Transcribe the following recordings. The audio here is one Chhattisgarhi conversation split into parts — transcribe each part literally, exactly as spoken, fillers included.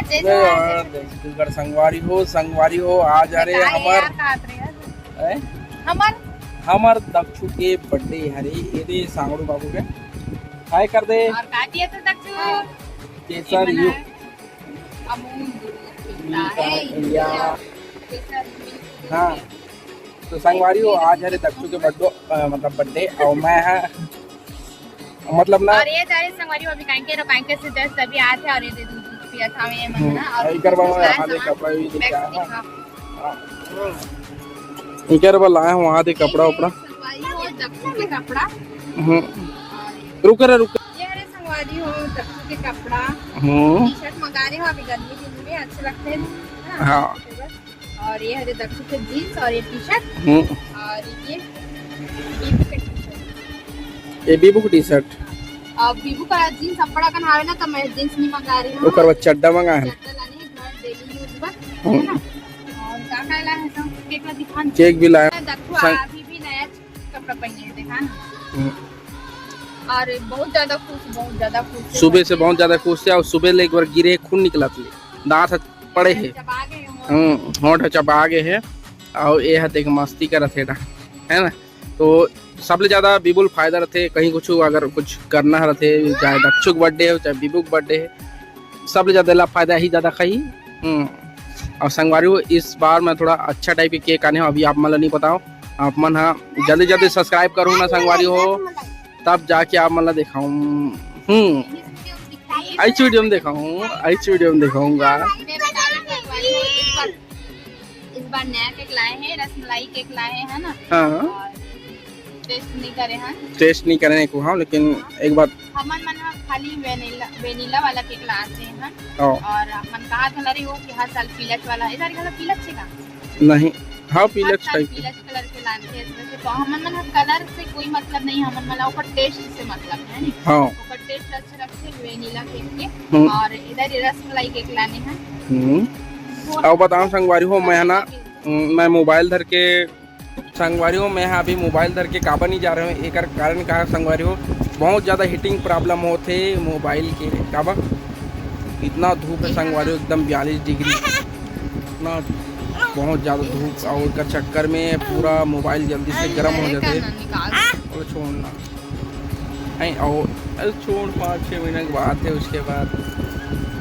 जय अरे जोहार। यार, जय छत्तीसगढ़ संगवारी हो, संगवारी हो, आज हरे बताए हमर, यार, का बात रे यार? हैं? हमर हमर दक्षु के birthday हरे, ये दे सांगड़ू बाबू के। Hi कर दे। और का दिया तो दक्षु? केसर ये यू। मना है। अमूल दूध मिलता है, मिलता है, या। केसर मिल्क दूध हाँ। है। तो संगवारी हो, आज हरे दक्षु के बर्थडे, अ, मतलब birthday, और मैं है, मतलब ना। और ये जा रहे संगवारी हो, अभी कांके रो, कांके से just अभी आए थे और ये दे दूध, दूध पिया था ये मन हम्म, ना, और और इकर कुछ बार कुछ लाए वहाँ दे सामान, कपड़ा भी bags दिखा। दिखा। हाँ। इकर बार लाए हैं वहाँ दे कपड़ा ये उपड़ा। संगवारी हो, दक्षु के कपड़ा। हम्म। और ये रुक रे, रुक। ये हरे संगवारी हो, दक्षु के कपड़ा। हम्म। T-shirt मंगा रहे हो, अभी गर्मी दिन में अच्छे लगते हैं, है ना? हाँ। और ये हरे दक्षु के jeans और ये T-shirt। हम्म। और ये बीबू के T-shirt। ये बीबू के T-shirt। और बीबू का jeans अब्बड़ अकन आवे ना, तो मैं jeans नहीं मंगा रही हूँ। ओकर बाद चड्डा मंगा है। चड्डा लाने हैं घर daily use बर, हम्म। है ना? और का का लाए हैं तो cake ला दिखा ना। Cake भी लाए। दक्षु संग- अभी भी नया कपड़ा पहने हैं, देखा ना। हम्म। और बहुत ज्यादा खुश, बहुत ज्यादा खुश है। सुबह से बहुत ज्यादा खुश है और सुबह ले एक बार गिरे खून निकला थे, दांत पड़े है। चबा गए हैं। हम्म, होंठ चबा गए है। और ये है देख मस्ती करत है ना, है ना? तो सबले ज्यादा बीबू ल फायदा रथे, कहीं कुछ अगर कुछ करना रथे, चाहे दक्षु के birthday हो, चाहे बीबू के birthday है, सबले ज्यादा ला फायदा ही ज्यादा खाही। हम्म। और संगवारी हो, इस बार मैं थोड़ा अच्छा type के cake आने हो, अभी आप मन ला नहीं बताओ, आप मन हा जल्दी जल्दी subscribe करो ना संगवारी हो, तब जाके आप मन ला दिखाऊं। हम्म, इस video में दिखाऊंगा। इस बार नया cake लाए हैं, रसमलाई cake लाए हैं, है ना? हाँ। और taste नहीं करे हैं। Taste नहीं करे हैं को, हाँ, लेकिन एक बात हमन मन ह खाली vanilla, vanilla वाला cake लाते हैं। हाँ। और हमन कहा था रे वो कि हर साल peach वाला, इधर वाला peach है का? नहीं, हाँ, हर peach साल type के। Peach colour के लाते हैं, इसमें से तो हमन मन ह colour से कोई मतलब नहीं, हमन मन ला ओकर taste से मतलब है, नहीं? हाँ। ओकर taste अच्छा लगते vanilla cake के। हम्म। और इधर ये रसमलाई cake लाने हैं। हम्म। वो और बताओ संगवारी हो, मैं है ना, हम्म, मैं mobile धर के संगवारी हो, मैं हा अभी mobile धर के काबर नहीं जा रहे हो, एकर कारण का है संगवारी हो, बहुत ज्यादा heating problem होथे mobile के। काबर इतना धूप है संगवारी हो, एकदम बयालीस degree, इतना बहुत ज्यादा धूप, और एकर चक्कर में पूरा mobile जल्दी से गर्म हो जाथे। और छोड़ना। नहीं, और अरे छोड़, पाँच छः महीने की बात है, उसके बाद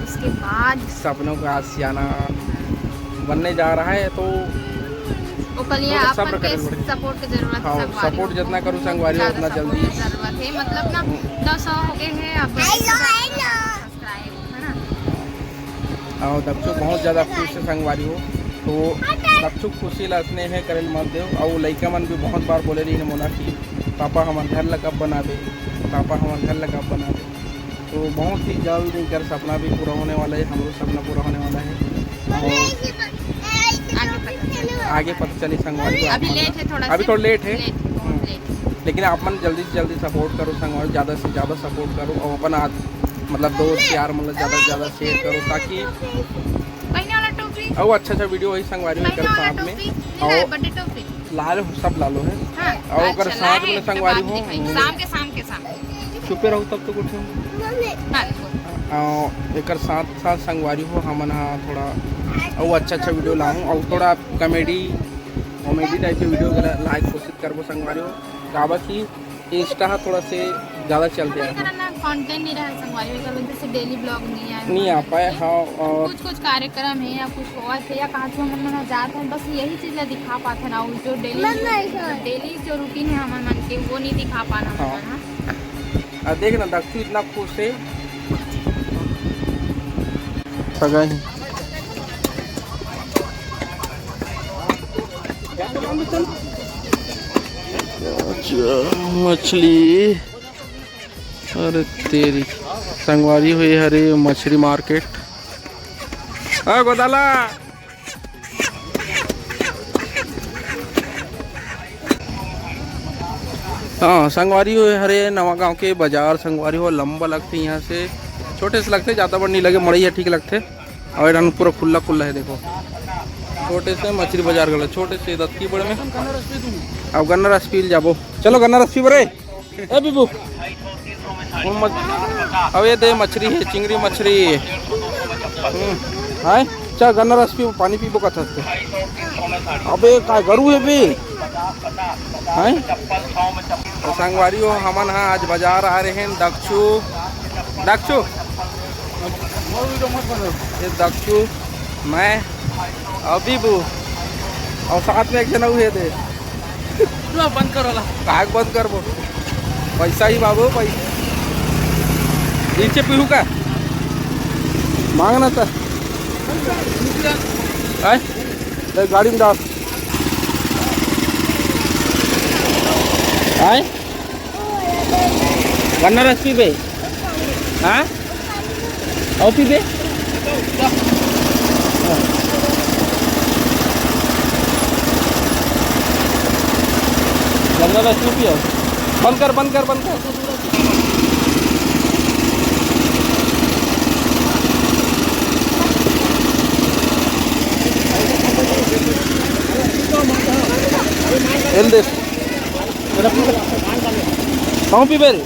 उसके बाद सपनों का आशियाना बनने जा रहा है, तो ओकर लिए थोड़ा आप सब्र मन के करे पड़े। Support की जरूरत है हाँ, संगवारी support हो। जितना करूँ संगवारी हो, उतना जल्दी। Support की जरूरत है, मतलब ना, हम्म। दस सौ हो गए हैं, अब subscribe, है ना? और दक्षु बहुत ज़्यादा खुश है संगवारी हो, तो दक्षु खुशी ला स्नेह करे ल मत देव। और लइका मन भी बहुत बार बोले रही मोला कि पापा हमर घर ला कब बनाबे, पापा हमर घर ला कब बनाबे। तो बहुत ही जल्द इनकर सपना भी पूरा होने वाला है, हमरो सपना पूरा होने वाला है। और आगे पता चली संगवारी हो, अभी late है थोड़ा अभी सा। थोड़ा late है। Late है, बहुत हम्म। Late है। लेकिन आप मन जल्दी से जल्दी support करो संगवारी, ज़्यादा से ज़्यादा support करो और अपन आज मतलब दोस्त यार मतलब ज़्यादा से ज़्यादा share करो, ताकि पहले वाला टोपी। और अच्छा अच्छा video वही संगवारी हो महीना कर वाला साथ में। टोपी, नहीं और लाए, birthday टोपी। लाल हो, सब लालो है। हाँ, और ओकर अच्छा, साथ लाए में हैं, संगवारी तो हो। बाद में दिखाई। शाम के, शाम के, शाम के। चुपे रहो तब तो कुछ नहीं। हाँ, देखो। और एकर साथ साथ संगवारी हो, हमन हा थोड़ा और अच्छा अच्छा video लाऊं और थोड़ा comedy, comedy type के video के ला-, लाए के कोशिश करबो संगवारी हो। काबर कि Insta ह थोड़ा से ज्यादा चलते हैं। ना content नहीं रहा संगवारी, एकर वजह से daily vlog नहीं आया। नहीं आ पाए, हाँ, और कुछ कुछ कार्यक्रम है या कुछ होवत है या कहाँ से हमन मन जात हैं, बस यही चीज ला दिखा पाते ना, वो जो daily, daily जो routine है हमन मन के, वो नहीं दिखा पाना हाँ। हमन मन, हाँ। आ, देख ना, दक्षु इतना खुश है। सगाई। अच्छा, मछली। अरे तेरी, संगवारी हो, ये हरे मछली market। आ, गोदाला। हाँ, संगवारी हो, ये हरे नवा गांव के बाजार, संगवारी हो, लंबा लगथे यहाँ से, छोटे से लगथे, ज्यादा बड़ नहीं लगे, मड़ई ह ठीक लगथे। और एडन पूरा खुल्ला खुल्ला है, देखो, छोटे से मछली बाजार गला, छोटे से दतकी बड़े में। अब गन्ना रस पी ल जाबो, चलो गन्ना रस पी बरे। ए बीबू, वो मछ-, अब ये दे मछली है, चिंगड़ी मछली। हम्म, हाय, चल गन्ना रस पीबो, पानी पीबो कथस ते। अबे का गरू हे बे? हाय? तो संगवारी हो, हमन हा आज बाजार आ रहे हैं, दक्षू, दक्षू, ये दक्षू, मैं, अभी वो, और साथ में एक जना हुए थे। पूरा बंद करो ला। काग बंद करबो। पैसा ही बाबू, पैसा। नीचे पीहू का? मांगना था। आय? ए, गाड़ी में डाल। आय? गन्ना रस पीबे? हाँ? अउ पीबे? गंदा बस नहीं पियो। बंद कर, बंद कर, बंद कर। एल दे। कहूँ पीबे रे?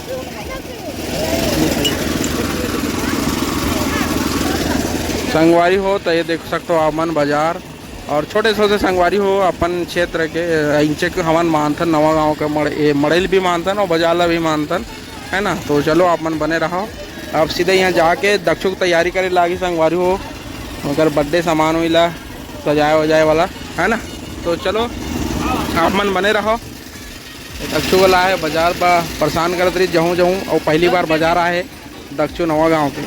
संगवारी हो, तो ये देख सकते हो आप मन बाजार और छोटे छोटे संगवारी हो, अपन क्षेत्र के, अ, इंचे के हमन मानथन, नवा गांव के मड़-, ए, मड़ई ल भी मानथन और बाजार ला भी मानथन, है ना। तो चलो, आप मन बने रहो। अब सीधे यहाँ जाके दक्षु की तैयारी करे लागी संगवारी हो, ओकर बर्थडे सामान हुई ला सजाए वजाए वाला, है ना। तो चलो, आप मन बने रहो। दक्षु वाला है बाजार बा, परेशान करत रही, जहूँ जहूँ, और पहली बार बाजार आए है दक्षु नवा गांव के।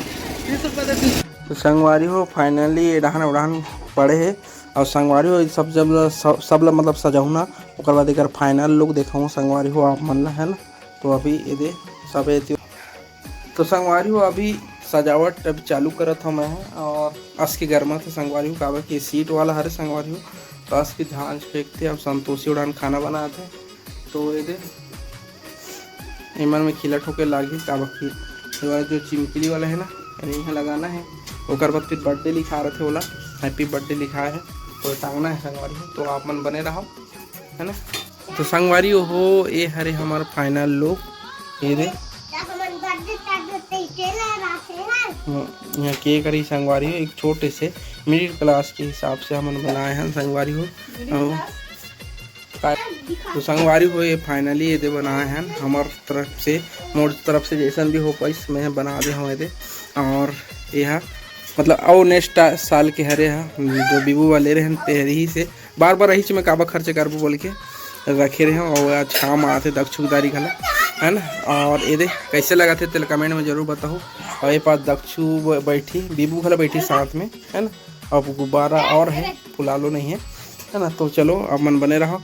तो संगवारी हो, finally ये डहान उड़ान पड़े है। और संगवारी हो, सब जब सब, सब ला मतलब सजाहूँ ना, ओकर बाद एकर final look देखाऊँ संगवारी हो आप मन ला, है ना। तो अभी ये दे सब ये तो संगवारी हो, अभी सजावट अभी चालू करत हूँ मैं। और अस के गरमा थे संगवारी हो, काबर कि सीट वाला हरे संगवारी हो, तो अस के झांझ फेंकते, अब संतोषी उड़ान खाना बनाते। तो ये दे, एमन में खिला ठोके लागही, काबर कि ये वाला जो चिमकली वाला है ना, यानी यहाँ लगाना है। ओकर बाद फिर बर्थडे लिखा रहे थे, ओला हैप्पी बर्थडे लिखा है, तो टांगना है संगवारी हो। तो आप मन बने रहो, है ना। तो संगवारी हो, ये हरे हमार final look। ये दे, हाँ, यहाँ केक हरे संगवारी हो, एक छोटे से मिडिल क्लास के हिसाब से हमन बनाए हैं संगवारी हो। और का-, तो संगवारी हो, ये finally ये दे बनाए हैं हमर तरफ से, मोर तरफ से जैसन भी हो पाइस मैं बना दे हूँ ये दे। और ये हा, मतलब, अउ next साल के हरे हा, जो बीबू वाले रहन तेहरी ही से बार बार रहीच में काबर खर्च करबो बोल के रखे रहे हो। और आज काम आते दक्षुदारी घला, है ना। और ये दे कैसे लगा थे तेल comment में जरूर बताओ। और ये पास दक्षु ब-, बैठी, बीबू घला बैठी साथ में, है ना। अब गुब्बारा और है, फुलालो नहीं है, है ना। तो चलो, आप मन बने रहो।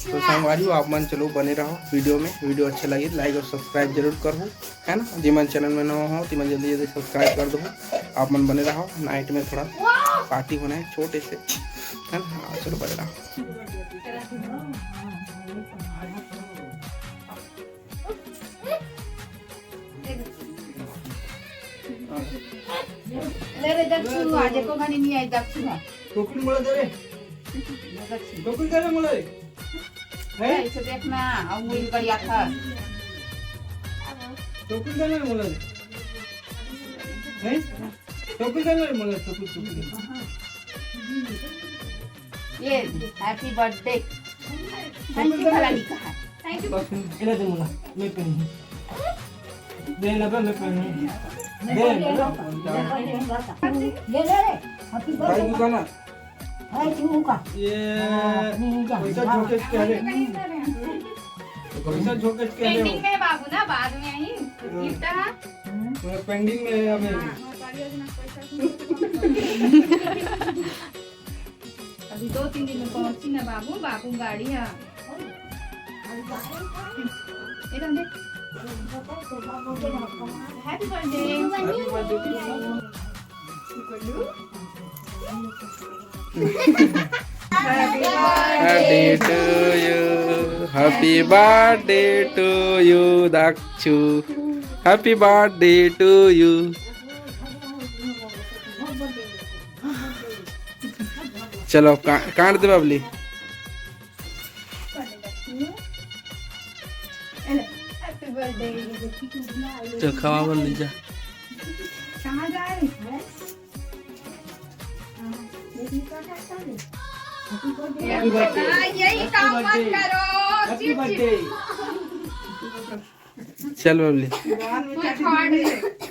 तो संगवारी हो, आप मन चलो बने रहो वीडियो में। वीडियो अच्छा लगे, like और subscribe जरूर करो, है ना। जेमन channel में नवा हो, तेमन जल्दी जल्दी subscribe कर दो। आप मन बने रहो। Night में थोड़ा party होना है छोटे से, है ना। हाँ, चलो बने रहो। ले रे दक्षु, आज एको घनी नहीं आई दक्षु हा। टोकरी मोला दे रे। दक्षु। टोकरी दे रे मोला रे। हैं? ऐसे देखना, अब मुड़ी करिया था। टोकरी दे रे मोला रे। हैं? टोकरी दे रे मोला, टोकरी, टोकरी। ये happy birthday। Thank you भला लिखा है। Thank you। बस, इला दे मोला, मैं पहनूँ। दे ना बे, मैं पहनूँ। दे ना। ये ले रे, happy भाई birthday। दुकान है। भाई तू का। ये हाँ, नहीं जा। पैसा झोंके के हरे। पैसा झोंके के हरे। Pending में बाबू ना, बाद में आई। हाँ। Gift हा। वो pending में है अभी। हाँ। अभी दो तीन दिन में पहुंची ना बाबू, बाबू गाड़ी है। एकदम देख। Happy birthday। Happy birthday to you। Happy birthday to you, happy birthday to you Dakshu, happy birthday to you। चलो, का-, काट दे बबली। Happy birthday। तो खवा बबली जा। कहाँ जा रही है? Happy birthday. हाँ, यही काम मत करो। Happy birthday. चल बबली। चिढ़।